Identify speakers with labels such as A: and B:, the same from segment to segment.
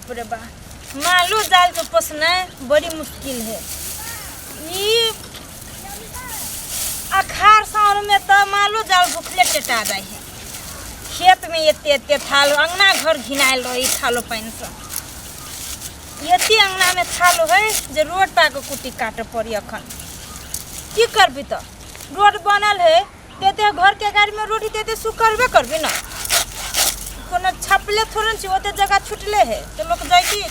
A: बाप रे बा, मालो जाल के पोसनाइ बड़ी मुश्किल है। ई अखार साउन में तो मालो जाल भूखले टेटा जाइ है। खेत में एते एते थालो, अंगना घर घिनायल रही थालो पानि से। एते अंगना में थालो है जे रोड पाके कुट्टी काटे पड़ी। अखन की करबी? तो रोड बनल है, तेते घर के गाड़ी में रोटी तेते सुख करबे करबी ना। कोनो छपले थोड़े न छी, ओते जगह छुटले है तो लोग जैती।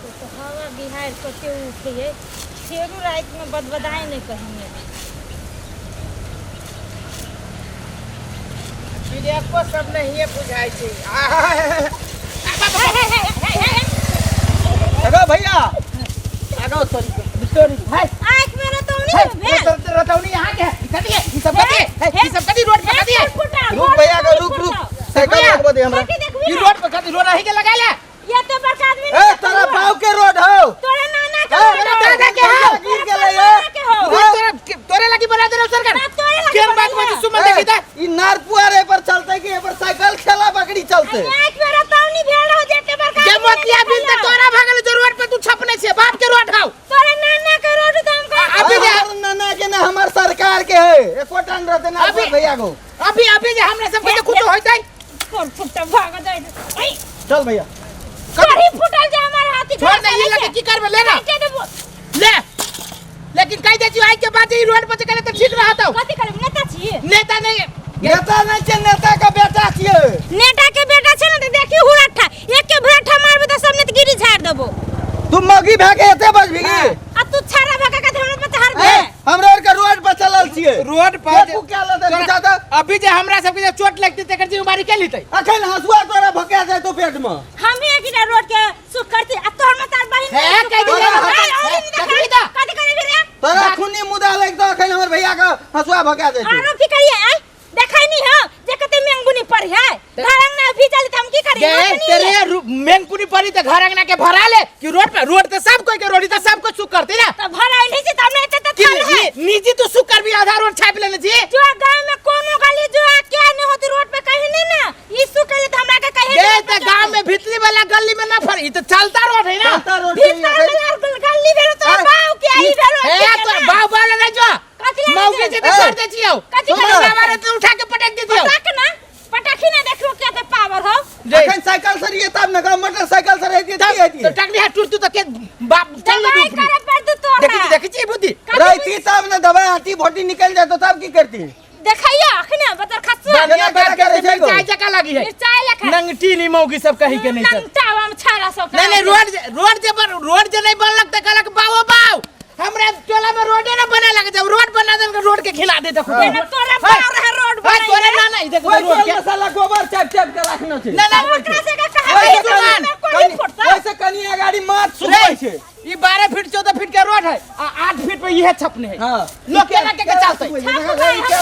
A: तो हवा बिहार कते उठे है, फेरू राति में बदबदाए नहीं कहीं।
B: ब्रेको सब नहिए बुझाइ छै।
C: अगो भैया, अगो, सॉरी सॉरी भाई।
A: आँख में रतौनी भेल।
B: रतौनी यहाँ के है, ई कथी है? ई सब कथी है? ई सब कथी रोड पर कथी है?
C: रुक भैया को, रुक रुक, साइकिल रोकबो दे हमरा।
B: ई रोड पर कथी? रोड अही के लगा ले।
A: ये तो बड़का आदमी
C: ए, तोरा बाव के रोड हो?
A: तोरा नाना के
C: ए,
A: रोड
B: तोरा
A: हो।
B: दादा के हो।
C: गिर गेलै
A: तोरा नाना के हो।
B: रोड तोरा तोरे लगी बना दे सरकार।
A: ना, तोरे लगी
B: केहन बात
A: बनल
B: बजे
A: है।
B: सुमन देखी त
C: ई नार पुआर ए पर चलते कि ए पर साइकिल खेला बकरी चलते?
A: आँख में रतौनी भेल हो जेते बड़का
B: जे
A: आदमी
B: मोतिया
A: नहीं
B: बिन त
A: देखल।
B: तोरा भागल जो रोड पे तू छपने छे, बाप के रोड हौ।
A: तोरा नाना के रोड तो हम कहे।
B: अभी जे
C: हमर नाना के ना, हमर सरकार के है। एको टन रहते ना।
B: अभी-
C: भैया को
B: अभी अभी जे हमरा सब के जे कुछ होइतै।
A: फुट फुट भाग जाय। ऐ,
C: चल भैया।
A: कढ़ी फुटल जे हमर हाथी।
B: छोड़ दे ई लगे, की करबे? ले ना।
A: काटे देबो।
B: ले, लेकिन कह दे छी आई के बाद ई रोड पर चले त ठीक रहत हौ।
A: कथी करब? नेता छी?
B: नेता नहीं।
C: नेता नहीं छै, नेता का बेटा छियै।
A: नेता के बेटा छै ने त देखी हुरठा, एक के भुरठा मारबे त सब नेतगिरी झाड़ देबो।
C: तू मगी भए के एते बजबी?
A: आ तू छाड़ा भगा के हमरा पर चढ़
C: ए,
A: दे।
C: हमरा आर के रोड पर चलल छियै।
B: रोड पर
C: के क्या लेतै बुझा त।
B: अभी जे हमरा सबके जे चोट लगतै तेकर जिम्मेवारी के लेतै?
C: अखन हंसुआ तोरा भके जाय तो पेट में।
A: हम एक ही रोड के सुख करती आ तोहर मतार बहिन
B: हे,
A: नहीं सुख
B: कह
A: करती।
B: दिया,
A: ए,
B: हे,
A: औरी नहीं देखा।
B: देखबी त?
A: कथी करबी रे?
C: तोरा खूनी मुदा लागि तो अखन हमर भैया के हंसुआ भके जाय।
A: आरो की करिए? आय देखै नहीं हो जे कते मेंगुनी पर है, घर अंगना भीजल त हम की करी?
B: गे तेरे मेंगकुनी पड़ी त घर अंगना के भरा ले कि रोड पर? रोड त सब कोई के रोड त सब कुछ सुख करते ना।
A: त भराई नहीं छै त हमरा एते त
B: कि
A: थाल है।
B: निजी तो सुख कर भी आधा रोड छाप लेने छी।
A: जो गांव में कोनो गली जो आ क्या नहीं होती रोड पे कहीं नहीं ना, ई सुख ले त हमरा के कहीं
B: गे त गांव में भीतरी वाला गली में ना फर, ई त चलता रोड है ना।
C: चलता रोड छै।
A: भीतर वाला गली भेलो तो बाव के आई भेलो।
B: हे, तो बाव बाव ले जो।
A: कथी ले
B: मौके
A: जो?
B: से तो छोड़ दे छियो।
A: कथी
B: सुन
A: करे?
B: बारे तो उठा के पटक दे छियो।
A: पटाख ना, पटाखी ना, देखो क्या ते पावर हो।
C: अखन साइकिल से रहिए तब ना, मोटरसाइकिल से रहिए
B: तब
C: की हेतिए?
B: तो टकली हाथ टूट तू त के बाप चल ले।
A: दवाई
B: ऊपरी
A: करे पर तू तोरा
B: देखी छी, देखी छी बुद्धि।
C: रहती तब ना, दवाई आटी भोटी निकल जाए तो तब की करती?
A: देखैया अखने बतर खसुआ।
B: बढ़िया
C: केना बेटा
B: काट के
C: करै छै गो?
B: मिर्चाई जका लगी है।
A: मिरचाई लेखा।
B: नंगटी नी मौगी सब कही के नहीं सर।
A: नंगटा हम छाड़ा सब।
B: नहीं नहीं, रोड रोड जे पर रोड जे नहीं बनलक त कहलक बाओ बाओ, हमरा टोला में रोडे ना बना लगे। जब रोड बना देलक, रोड के खिला दे देखो।
A: केना तोरा बाव रहे रोड
B: हां,
A: बनाई
B: तोरे ना ना, ई देखो
C: ओइ
B: रोड
C: तेल
B: के
C: मसाला गोबर चाप चाप के राखना छै।
B: ना ना।
A: ओकरा से का कहा?
C: ओइसे
B: सुमन,
A: कोई फुटता।
C: ओइसे कनी अगाड़ी माथ सुखै छै।
B: ई 12 फीट 14 फीट के रोड है आ 8 फीट पे इहे छपने है।
C: हां।
B: लोग केना के के चलते?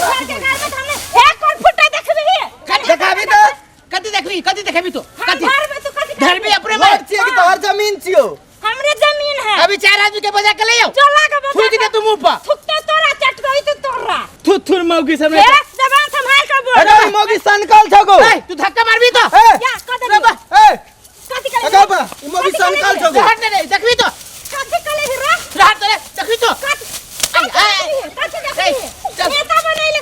A: एक कोन फुटा देखबी?
C: देखाबी त।
B: कथी देखबी? कथी देखबी तो? कथी
A: धरबे तू? कथी
B: धरबी अपने में?
C: रोड छियै कि तोहर जमीन छियौ?
A: हमरे जमीन है।
B: अभी चार आदमी के बजा के ले आओ।
A: चला के बता।
B: थूक दे तू मुंह पर।
A: थूकते तोरा चटकई तो तोरा।
B: थू थू मौगी सब।
A: ए, जबान संभाल के बोल।
C: अरे, ई मौगी सनकल छौ गो।
B: ए, तू धक्का मारबी तो।
C: ए,
A: या कथी?
C: ए,
A: कथी करे?
C: अगो बा, ई मौगी सनकल छौ गो।
B: हट ने रे, देखबी तो।
A: कथी करे रे?
B: रहट तो रे, देखबी तो।
A: कथी
B: ए,
A: कथी
B: ए,
A: देखबी?
B: चल।
A: नेता बनैले।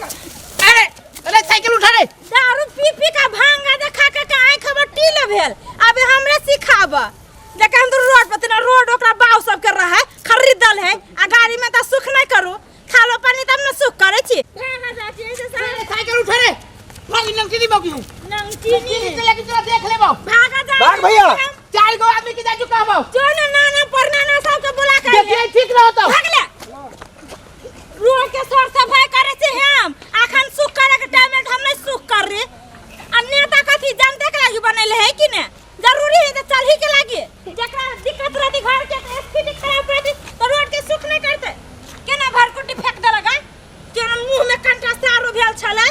B: अरे अरे, साइकिल उठा रे।
A: दारू पी पी का भांग देखा के का आँख खबर टील भेल, अबे हमरे सिखाब देखा। हम तो रोड पर तेना रोड ओकरा बाव सब कर रहा है, खरीदल है आ गाड़ी में त सुख नहीं करू, खालो पानी तब न सुख करे छी।
B: साइकिल उठा रे, भाई नंगटी दी मौगी हूं।
A: नंगटी
B: नंगटी से लेके तोरा देख लेबो।
A: भागा जा।
C: भाग भैया।
B: चार गो आदमी के जाजू कहबो।
A: जो ना नाना पर नाना सब के बुला के।
B: देखिए, ठीक रहो तो।
A: भाग ले। रोड के सर सफाई करे छी हम, अखन सुख करे के टाइम में हम नहीं सुख कर रे। आ नेता कथी जनता के लागी बनैले है कि ने? जरूरी है तो चल ही के लागी। जकरा दिक्कत रहती, घर के स्थिति खराब रहती तो रोड के सुख नहीं करते? केना भरकुटी फेंक देलक? केना मुंह में कंटा सारो भेल छले।